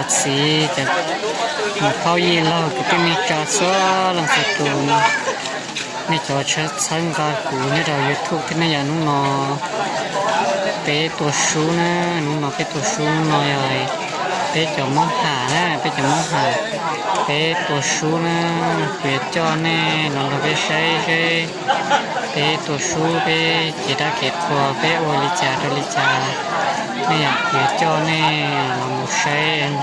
Txiv, cov niam phauj yij laug kwv tij neej tsa txhua leej txhua tus, nej cov txhawb nqa kuv nyob rau YouTube thiab nej yom, hnub no peb tuaj sub na, hnub no peb tuaj sub, hnub no yog peb cov Hmoob Ham na, peb cov Hmoob Ham, peb tuaj sub na, kuv yuav coj nej los nrog peb saib seb peb tuaj sub peb cev dab kev qhua peb ua li cas rau li cas. Nej yom, kuv yuav coj nej los mus saib,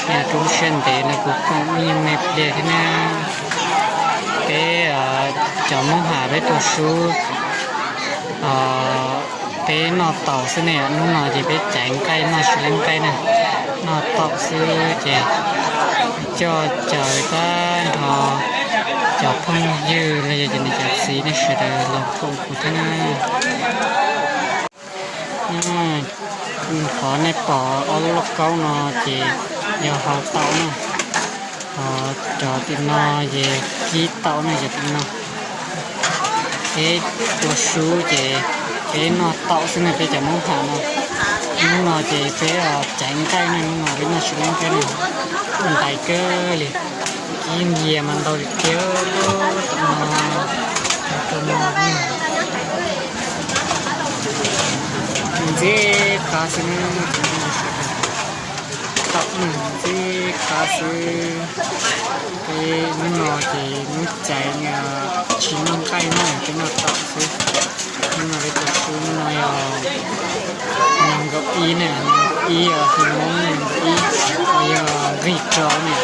nej rub siab ntev no kuv koom ib nyuag me pliag thiab na. Peb cov Hmoob Ham peb tuaj sub, peb noj taum xwb ne, hnub no ces peb caiv nqaij noj tsis leej nqaij na, noj taum xwb ces coj caw tag nrho cov phooj ywg los yog cov niam cov txiv nej sawv daws los koom kuv thiab na. Qhov nej pom ob lub lauj kaub no ces yog hau taum na, ho cov tim no ces kib taum na, cov tim no. Peb tuaj sub ces peb noj taum xwb na, peb cov Hmoob Ham no. Hnub no ces peb caiv nqaij na, hnub no peb noj tsis leej nqaij na, nqaij kawg li, kib nyias mas ntau li tiag. Tam no, tam no ntxim qab xwb na, taum na ntxim qab xwb. Peb hnub no ces hnub caiv tsis noj nqaij na, peb noj taum xwb. Hnub no peb tuaj sub, hnub no yog nees nkaum ib na, nees nkaum ib, hli Hmoob nees nkaum ib, yog nqig rau na,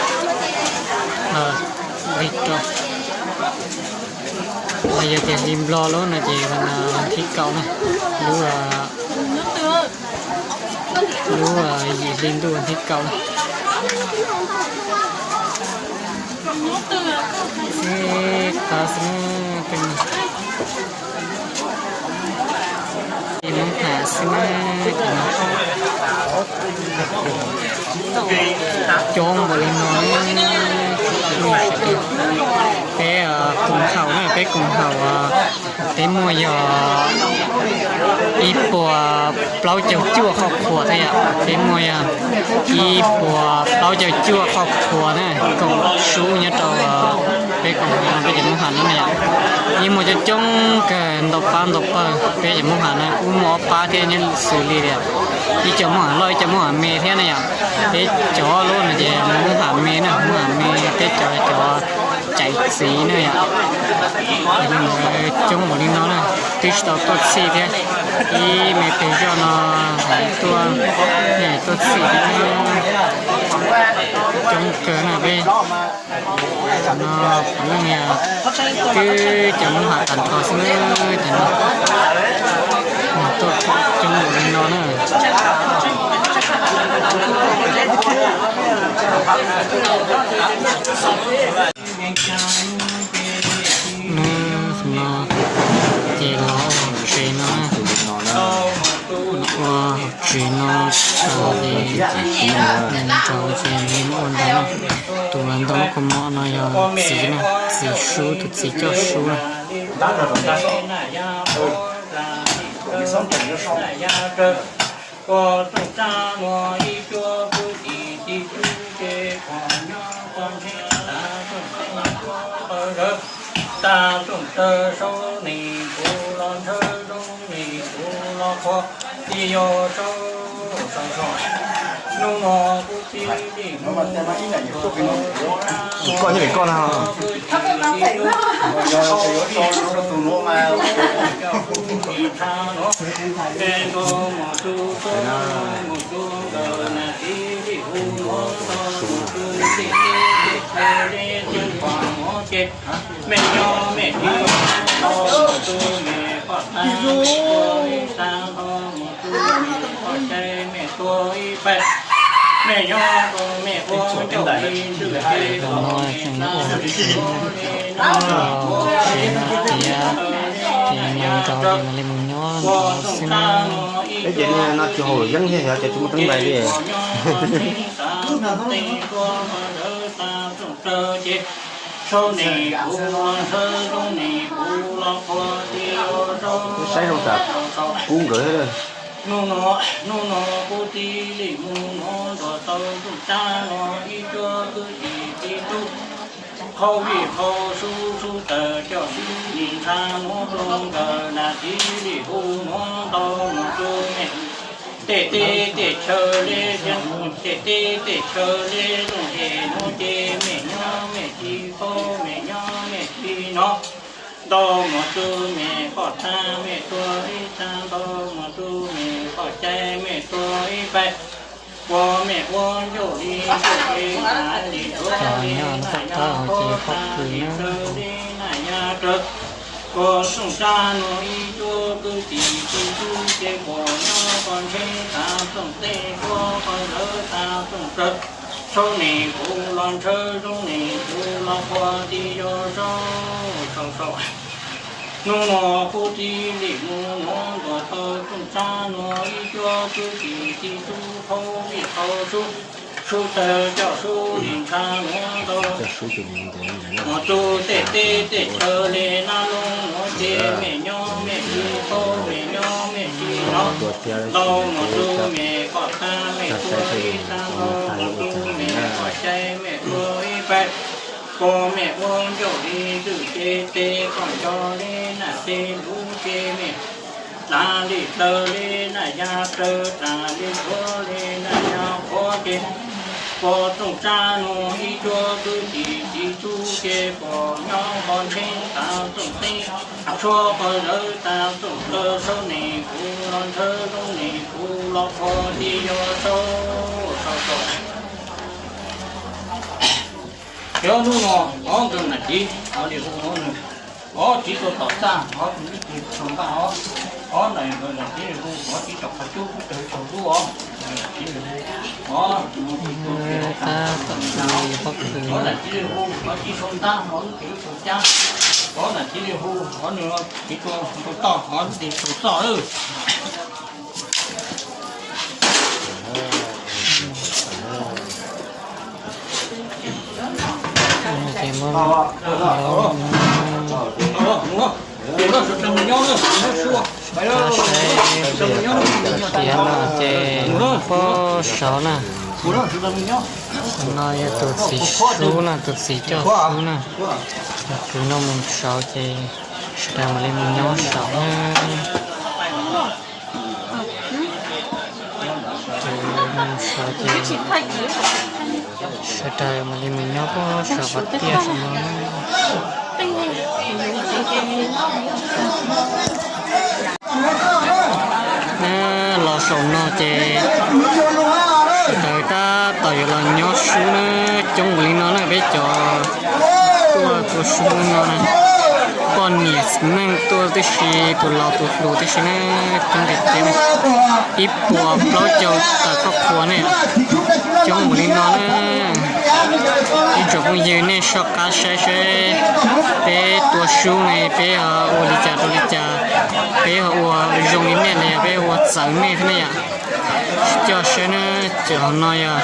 nqig rau. Yog tias hli Nplog lub no ces vas thib kaum na, lub, lub yim hli ntuj vas thib kaum na. Xib qab xwb na, Hmoob Ham xwb na, coob npaum li no. Peb koom haum na, peb koom haum, peb muaj yog ib puas plaub caug cuaj qhov qhuas thiab yom, peb muaj yog ib puas plaub caug cuaj qhov qhuas na, koom sub nyob rau peb koom haum no, peb cov Hmoob Ham no na yom. Yeej muaj coob coob kawg, ntau pab ntau pawg, peb cov Hmoob Ham no kuj muaj ob pab thiab, nyob xws li tias ib co Hmoob Ham loj ib co Hmoob Ham me thiab na yom. Peb cov lub no ces Hmoob Ham me na, Hmoob Ham me, peb cov cov caiv txiv na yom. Coob npaum li no na, twb tsis tau tuaj txhij thiab, ib me teg zoj no hais tuaj, tuaj txhij thiab, coob kawg na peb. No kuv leej niag twb cov Hmoob Ham tag nrho xwb, cov no tuaj coob npaum li no na. No ces los ua hauv tsev no, ua hauv tsev no ces nrau ces ua ntau, tus ntau lub kaus mom no yog txiv na, txiv sub, tus txiv coj sub na. Koj nyob pem koj no. Tus no tseem ua tsev, tsev no tiav, ces nyob nrau ces mam li mus nyob nrau xwb na. Peb ces no tsis haum yeeb thiab, xyov ces tsis muaj teeb ntais li. Saib zoo tas kub nkawd thiab. Hnub no, hnub no kuv txiv li mus nuav ntuas tau txooj tsab nuav ib cuab kwv tij txiv tub, qhov vij qhov sub sub tawg coj sub li ntsha nuav rua nkawd na txiv li hu nuav ntau mus txug mej tej teb tej chaw le, tej teb tej chaw le zooj hem nuav ces mej nyob mej tsis paub, mej nyob mej tsis nov. Ntau mus txug mej poj txha mej tuag ib txha, ntau mus txug mej poj cai mej tuag ib pais. Ua mej ua ncauj li ncauj li na li tuag li na yog qhov txha li tsawg li na yog tsawg. Ua txooj tsab nuav ib cuab kwv tij txiv tub ces puas nyob puas ntshe tas txooj teb, puas puas zawv tas txooj tsawv. Saub nij kuv los ntshaw, saub nij kuv los puag tim yog saub, saub, saub. Hnub no kuv txiv li mus nuav ntuas tau txooj tsab nuav ib cuab kwv tij txiv tub, qhov vij qhov sub, sub tawg coj sub li ntsha nuav ntau mus txug tej teb tej chaw le nab loo nuav ces mej nyob mej tsis paub, mej nyob mej tsis nov. Ntau mus txug mej poj txha mej tuag ib txha, ntau mus txug mej poj cai mej tuag ib pais. Puas mej ua ncauj li ntxwj ces tes, puas nco li na tes lug ces mej na li plawg li na yog tsawg, tas li tuag li na yog qhuav ces puas txooj tsab nuav ib cuab kwv tij txiv tub ces puas nyob puas ntshe tas txooj teb, tshuab puas zawv tas txooj tsawv. Saub nij kuv los ntshaw, saub nij kuv los puag tim yog saub, saub, saub. Cov nub no ob nkawd nam txiv, ob li hu ob nws, ob txiv tau tom txaj, ob txiv tau npaj, ob, ob nam nkawd nam txiv li hu, ob txiv tau qhov cub, tau tau lub os, nam txiv li hu, ob, ob nam txiv li hu, ob txiv sau ntab, ob txiv sau cab, ob nam txiv li hu, ob nws txiv tau tau toj, ob txiv tau toj lawm. Ces muab, saib tias no ces muab saud na. No yog tus txiv sub na, tus txiv coj sub na. Tus no mus saud ces sawv daws mam li mus nyob saud na. Ces mus saud ces sawv daws mam li mus nyob puag saum pas tiaj saum no na. Los saum no ces sawv daws tab tom yuav los nyob sub na, coob ua li no na, peb cov tuaj tua sub no na, poj niam txiv neej tuaj tib si, tus laus tus hluas tib si na, coob tiag tiag na, ib puas plaub caug tawm koj qhua ne, coob ua li no na. Ib tsoom phooj ywg nej soj qab saib saib peb tua sub ne peb ho ua li cas rau li cas, peb ho ua zoo li nej los yog peb ua txawv nej thiab ne yom. Coj saib na, cov no yog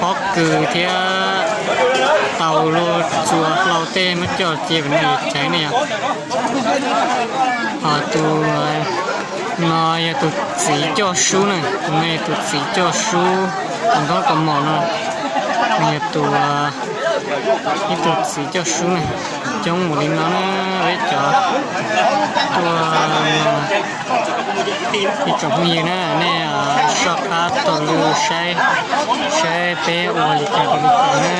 pob kws thiab taus luag txua hlau tej muab coj cia no yuav caiv ne yom. Ho tus no yog tus txiv coj sub na, tus no yog tus txiv coj sub, tus ntaub tos mom no, no yog tus, ib tug txiv coj sub na, coob mus li no na, peb cov tuaj no. Ib tsoom phooj ywg na, nej soj qab taug lw saib, saib peb ua li cas rau li cas na.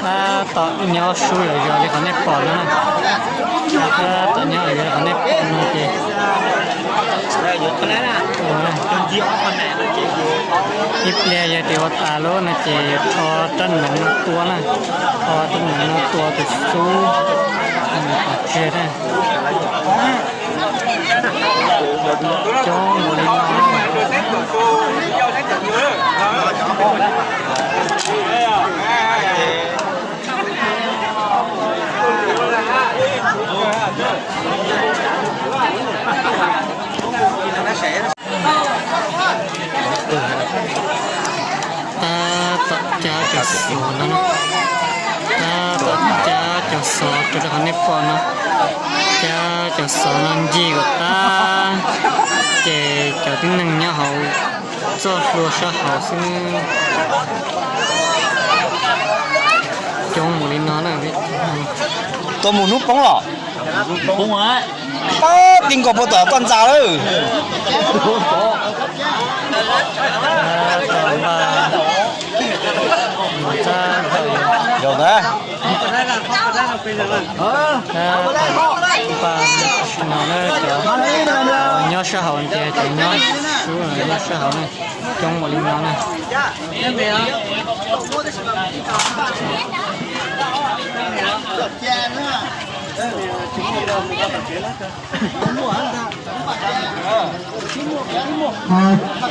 Tab tom nyob sub yog yog li qhov nej pom no na. Tab tom nyob yog li qhov nej pom no ces ib pliag yog tias ua tas lawm no ces yuav rho rab noov no tua na, rho rab noov no tua tus xub, tus tseg na. Coob ua li no. Tab tom cab cov xov no, tab tom cab cov xov rau rau qhov nej pom no. Cov, cov xov no ncig kom tag, ces cov tib neeg nyob hauv txoj hlua sab hauv xwb. Coob mus li no na. Tau mus hnub poob los? Pab ti nkaus puag tom toj ntxas lawm. Zaum ntawd. Nyob sab hauv tias cov nyob sub nyob sab hauv na, coob mus li no na.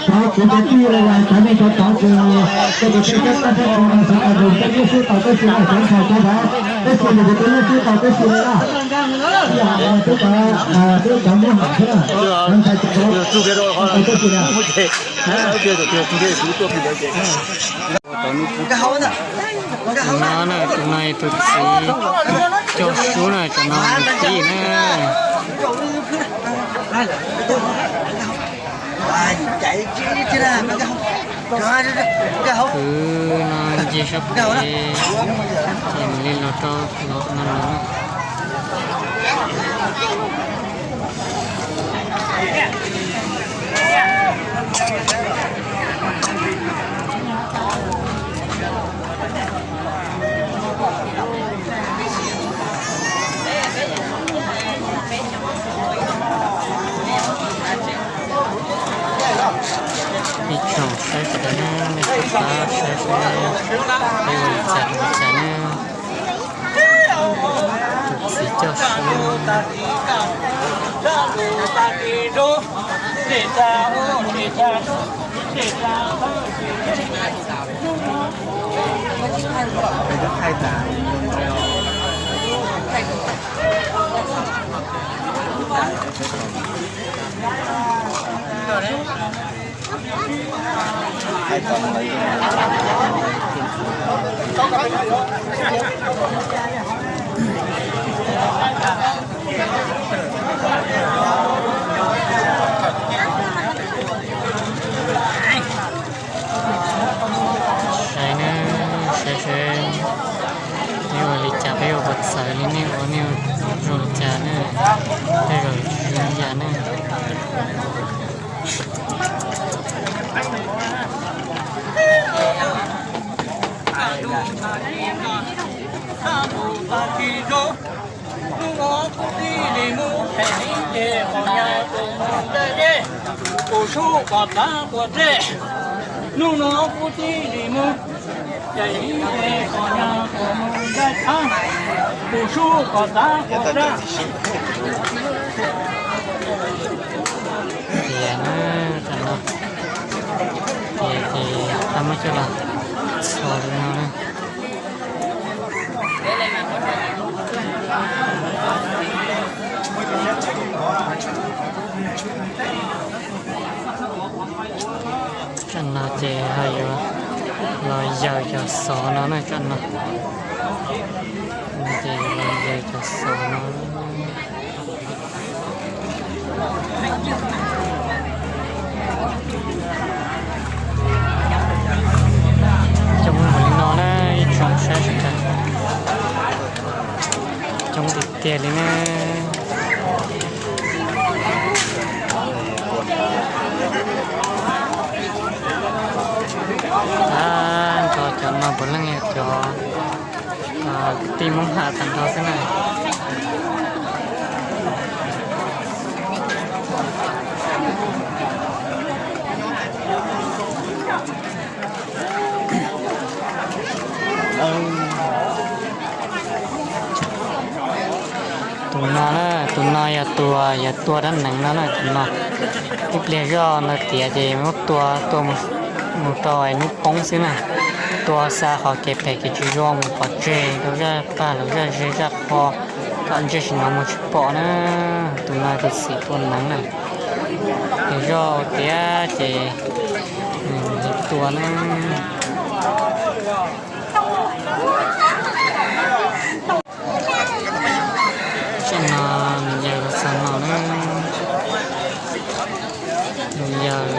Cov kwv cov tij los yog cov neeg cov tod ces tej zaum peb cov toj peb qhov no xav kom nws peb lub xub tau peb xwb no, cov ntxhais cov vauv peb xwb nws ces peb lub xub tau peb xwb no na. Ib yam li peb cov, peb cov Hmoob Ham xwb na, cov ntxhais cov vauv tau peb xwb na. Tus no na, tus no tus txiv coj sub na, cov no tus tij na. Kwv no ncig sab pem, ces mam li los rau los no los na. Ib tsoom saib sawv daws na, nej sawv daws saib seb peb ua li cas rau li cas na. Tus txiv coj sub. Saib na, saib seb peb ua li cas, peb ua puas txawv li nej ua, nej ua zoo li cas na, tej zaum tsis zoo li yam na. Hnub no kuv tij li mus, kuv sub kom tav quav dej. Hnub no kuv tij li mus, ces ib ce kom nyab kuv mus ncaij tshab, kuv sub kom tav quav dej. Tias na, tam no tias ces tau muab coj los txhos li no na. Tam no ces ho yuav los yaws cov xov no na, tam no ces los yaws cov xov no. Coob mus li no na, ib tsoom saib sawv daws, coob tiag tiag li na. Ab, nrog cov no puav leej yog cov kwv tij Hmoob Ham tag nrho xwb na. Tus no na, tus no yog tus, yog tua dab neeg no na, tus no. Ib pliag zoj ntawd tiav ces muab tua, tua mus rau hnub poob xwb na. Tua xa qhov kev phem kev tsis zoo mus pov tseg rau zaj paj los zaj zej zaj qho, kom ntsej sim no mus tsis pom na. Tus no tus txiv tua neeg na, pliag zoj tiav ces nws tua na. Tam no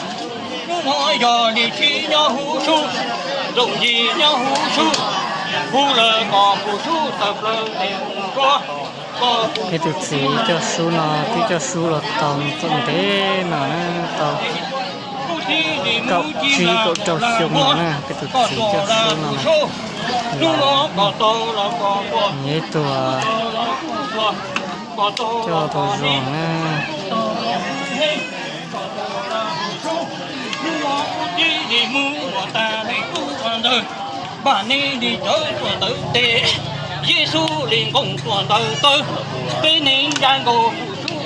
Hnub no yog nim tsib nyob huv sub, ntuj yim nyob huv sub, huv lawm kom huv sub tawm plaws tes mus nruab. Peb tus txiv coj sub no twb coj sub los tau txom ntev no na, tau kaum tsib kaum rau xyoo no na, peb tus txiv coj sub no na. Los, ib tug coj tau zoo na. Npaj nej li cawv tuaj ntawd tes, Yexus li nqoo tuaj ntawd taw, peb neeg ncav nkaus kuv sub.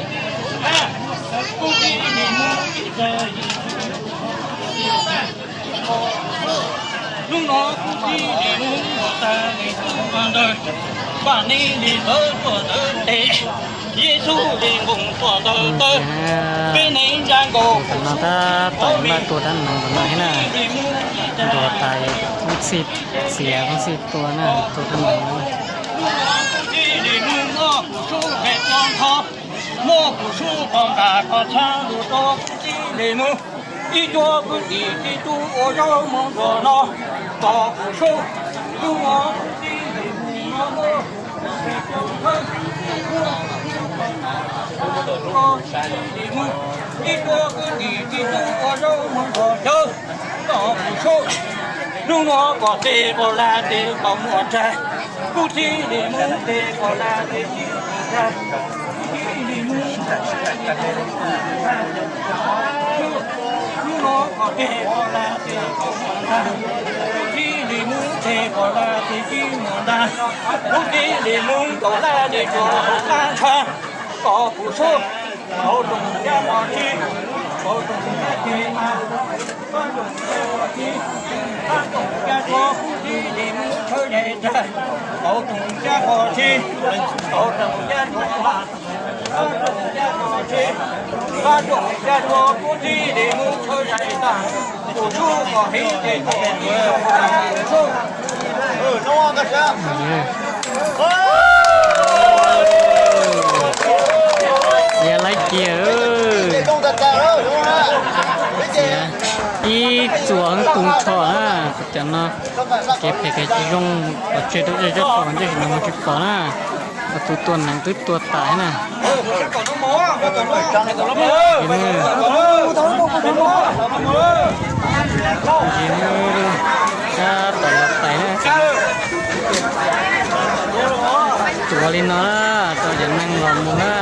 Kuv tib li mus ib tag, hnub no kuv tib li mus ua tag li tuaj ntawd, npaj nej li cawv tuaj ntawd tes, Yexus li nqoo tuaj ntawd taw, peb neeg ncav nkaus kuv sub. Tam no tab tom npaj tua dab neeg ntawm no thiab na. Ntuas tas, koob txhij txiav koob txhij tua na, tua dab neeg no. Muab kuv sub qhov nqa qhov tshab lug rau kuv tib li mus. Ib cuab kwv tij tib tug ua zaub mus nruab no, tos kuv sub. Hnub no kuv tib li mus no, ib cuab kwv tij tib tug ua zaub mus nruab cawv, tos kuv sub. Hnub no koj tes koj laj tes koj muaj tsaig, kuv tib li mus tes koj laj tes tsis muaj tsaig. Hnub no koj tes koj laj tes koj muaj tsaig, kuv tib li mus tes koj laj tes tsis muaj ntag. Kuv tib li mus koj laj tes tsuas hauv qab ntsha, tos kuv sub. Hauv rooj caj dab tsi, hauv rooj caj dab tsi, hauv rooj caj dab tsi, hauv rooj caj dab tsi, kuv tib li mus tshawb zais tag. Hauv rooj caj dab tsi, hauv rooj caj dab tsi, hauv rooj caj dab tsi, hauv rooj caj dab tsi, kuv tib li mus tshawb zais tag. Kuv sub koj heev ces koj tib li mus sub. Txiav laib kiag, txiav ib txuas tu nrho na. Cov no kev phem kev tsis zoo, pov tseg rau zej zog pom, tab sis no mus tsis pom na. Tus tua neeg twb tua tas na. Tab tom los tais na. Tuav li no na, rau cov neeg los mus na.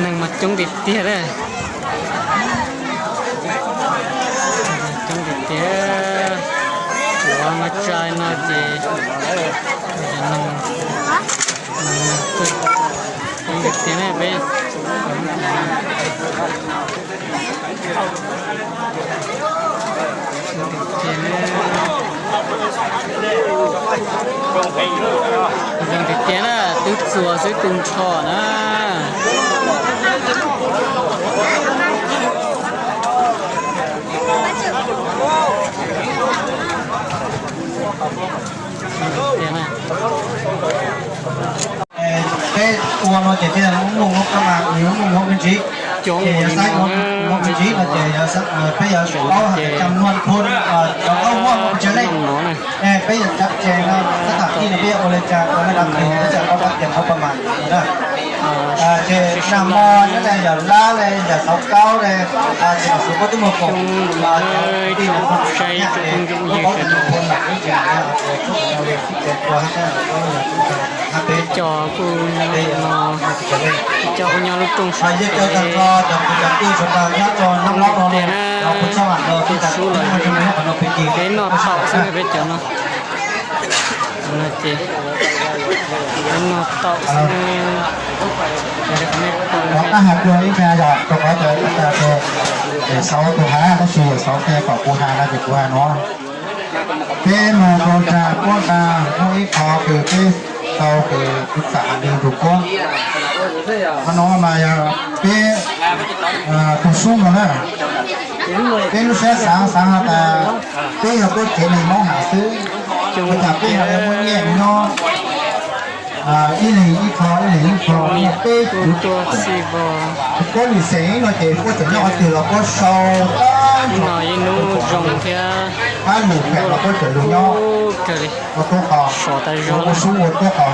Neeg mas coob tiag tiag na. Coob tiag tiag. Tuav mas tsa li no ces neeg, neeg coob tiag tiag na peb. Zoo tiag tiag na, twb txuas xwb tu nrho na. Tiag na. Peb ua no ces peb muaj muaj kab mas, muaj muaj me ntsis, ces yog saib muaj me ntsis no ces peb yuav paub cam nuaj phun, cov qaub muaj muaj me ntsis leej. Peb yuav cam ces no tab tom tij no peb yuav ua li cas ua me no peb yuav paub tias muaj pab mas na. Ces nag hmo nyob li yawm Lab li, yawm Xauv Kaub li, ces los xwb koj twb muaj koom, tij no muaj saib, muaj paub cam nuaj phun lam ib ntsis na, ces txhua tus no li sib ces tua hab sab hab peb cov kuj no, cov kuj nyob lub rooj sab yeej caw tag nrho cov kwv cov tij sawv daws nyob rau nab mob no los kuj txhoj am rau tij tas sub los qhov no peb ces peb noj tau xwb na peb cov no. Ces peb noj tau xwb. Qhov qab has dua ib pliag yog rau qhov tias Xauv tus has tab sis Xauv qhia kom kuv has no ces kuv has no. Peb mus rau nram Puab Nra muaj ib qho kws peb tau kws kuv xam nws tus Puab. Qhov no mas yog peb tus sub no na, peb lub siab xav xav has tas peb yog peb tsev neeg Moob Has xwb, ua cas peb ho yuav muaj nyiaj nyob. Ib leeg ib qho, ib leeg ib qho, muaj peb puv tuaj xij vog. Puab lwm xeem no ces puab tseem nyob qhov twg los puab sau tab ntsug no ib hnub zoo thiab qab lwm feem los puab tseem lug nyob kawg li. Ua tuab qho, sov tas zog ua sub ua tuab qho.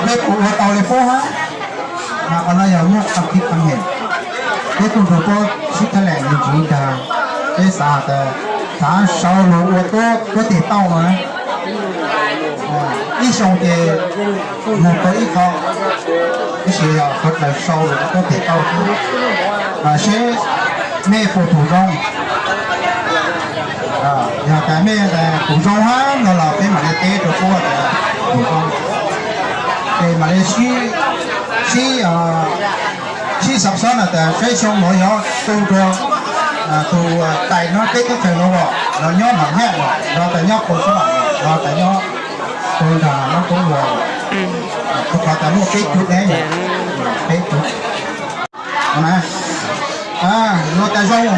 Peb puas ua tau li puab hab? Mas qhov no yog muaj qhov khib qhov hem. Peb tug ntawd puab sib thab lees me ntsis ntag, peb xav tas xav sau lug ua tuab, tuab tes tauj no. Ib xyoo ces moog tau ib qho, tab sis yog qhov kawg sau lug ua tuab tes tauj xwb. Seb mej puas pum zoo. Yog tas mej tas pum zoo hab no los peb mam li teb rua puab tas pum zoo, ces mam li sib, sib, sib xav xob na tas saib xyoo no yog tu rua tus tais no peb teb chaws no los, los nyob Nam Nyab los, los tas nyob Pus Xab Vam los, los tas nyob puag nram Mab Koob los, rua qhov tas muaj peb tug deb, peb tug. Luag tas zoo,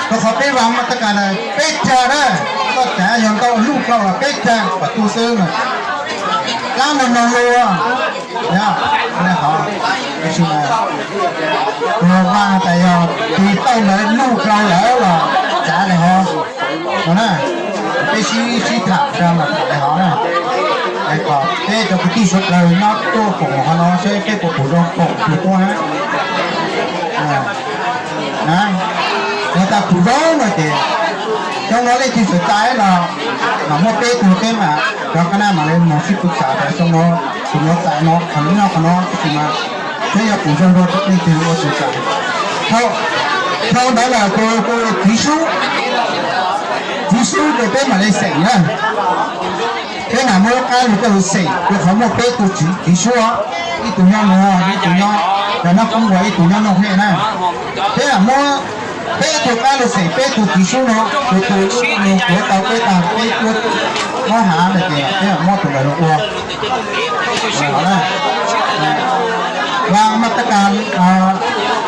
rua qhov peb vaam mas tab kaas na peb cag na, koj cav yog ntau luj dlau los peb cag kom tu xwb mas. Dlaab no no lug, yog, tab sis mas luag vaam tas yog tis tauj lawv luj dlau lawm los cav le hov no na. Peb sib, sib tham tas mas tham le hov na, es kom peb cov kwv tij suav dlawg nyob tuaj koom qhov no seb peb puas pum zoo koom tus tuaj na. Yog tas pum zoo no ces xyoo no leej twg txawm txais no, mas muaj peb tug teb mas cov qab na mam li moog sib tw txais tas xyoo no tus nuav txais no, qhov nuav nyob qhov no, tab sis mas peb yog pum zoo rua leej twg ua tus txais. Dhau ntawd lawm tus, tus txiv sub, txiv sub ces peb mam li xeem na. Peb mam muab qab lug coj lug xeem, rua qhov muaj peb tug txiv, txiv sub, ib tug nyob nuav, ib tug nyob, nyob Mab Koob ua, ib tug nyob Nooj Hej na. Peb mam muab peb tug qab lug xeem peb tug txiv sub no, tus, tus lug kuav tau peb tag peb cuab Moob Hav no ces peb mam muab tus ntawd lug ua. Vaam mas tab kaas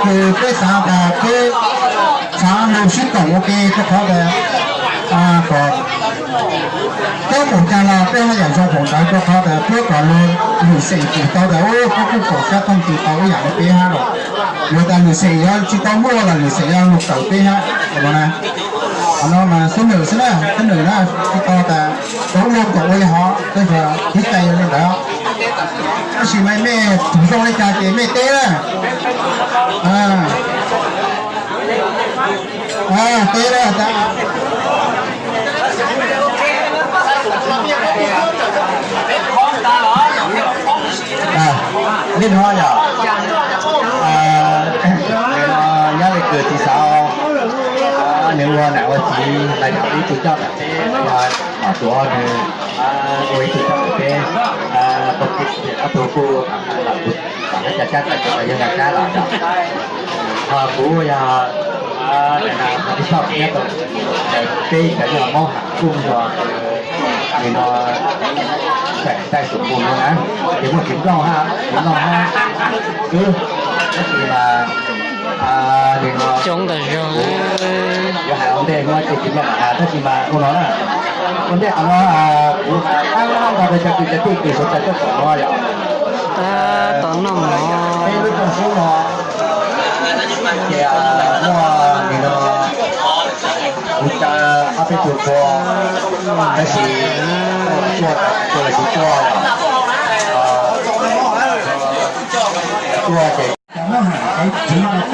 kws peb xaav tas peb xaav lug sib koom ua ke rua qhov tas kom coob npaum caag los peb haj yam zoo npaum ntawd rua qhov tas puab kom lug lwm xeem pum tau tas puab kuj koom sab thooj txwv tau ib yam le peb hab los. Yog tas lwm xeem yuav tsi tau muaj los lwm xeem yuav lug kawm peb hab no na. Qhov no mas xab nwm xwb na, xab nwm na, tsi tau tas tau lug koom ua le hov, tab sis kev cai yog le ntawd. Tab sis mas mej pum zoo le caag ces mej teb na. Teb na. Niaj hnub yog nyob le kws txiv xav, nws ua nam ua txiv lawm yog ib tug coj tam peb, yog nom tuav nws ua ib tug coj tam peb, ob tug kuj lam lam hab ca sab tawm yog nqa sab los. Ho kuv yog tij toj nyob rau peb cov yog Moob Hav kuj yog nws no xeem Taij Xum Pus no na, ces muaj txiv Nplooj hab, txiv Nplooj hab, wb, tab sis mas nws no coob tas zog, yuav hais ua ntej no ces txiv Nplooj mam hais, tab sis mas ua no na, ua ntej qhov no kuv hais qab nrho rau cov kwv cov tij kws suav dlawg tuaj koom no yog tab tom noj mov, peb lub rooj sub no ces muaj nws no kuv caw ob peb tug tuaj, tab sis tuaj, tuaj los tsis tuaj, tuaj ces tab tom rau mov rau ib tug noj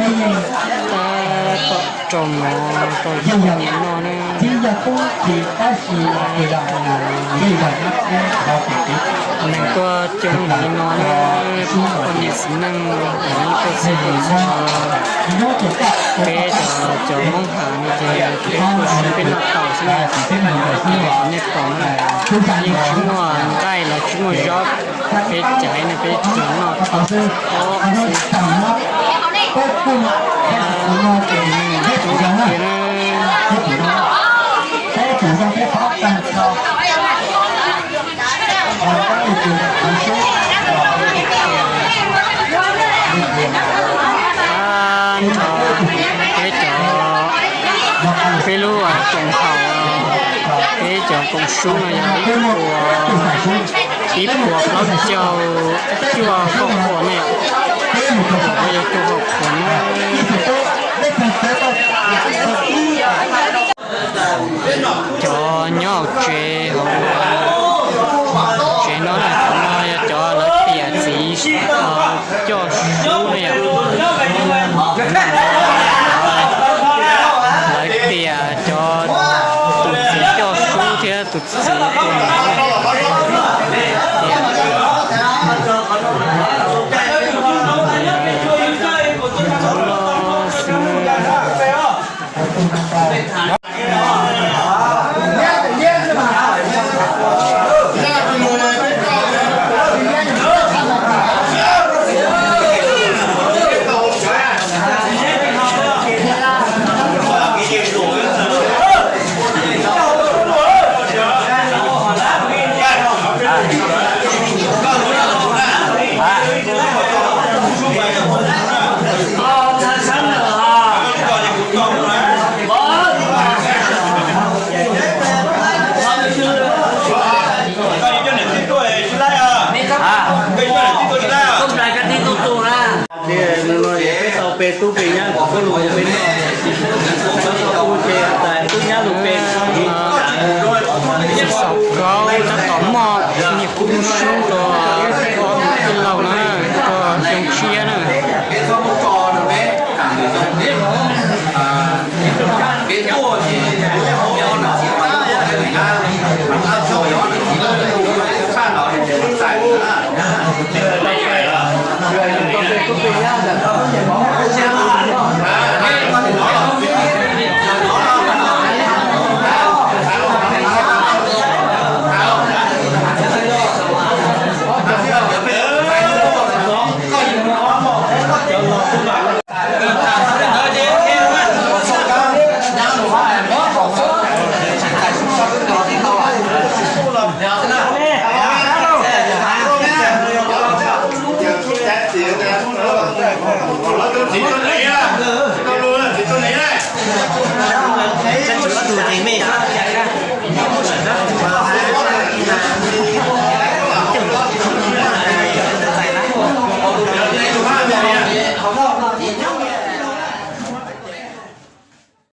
na. Neeg tuaj coob li no na, poj niam txiv neej, ib tuaj txhij txhua, peb cov, cov Moob Hav no ces peb tuaj sib peb noj tau xwb na. Nej pom na, yeej tsis muaj nqaij los tsis muaj zaub, peb caiv no peb tsuas noj tau xwb. Tub kiag na, Ab, nrho peb cov, peb lub koom haum, peb cov koom sub no yog ib puas Ib puas plaub caug cuaj faj qhuas ne, yog cuaj faj qhuas ne. Cov nyob hauv tsev, hauv tsev no na, cov no yog cov lawv tiam txiv coj sub ne yom. Lawv tiam cov, tus txiv coj sub thiab tus txiv tua tiam. Tau pe tub pe nyab kom koj lug pe no, tub ces tas tub nyab lug pe. Xaus kaub tab tom muaj niag kub sub rau ob tug tij laug na, rau xyoo tshiab na.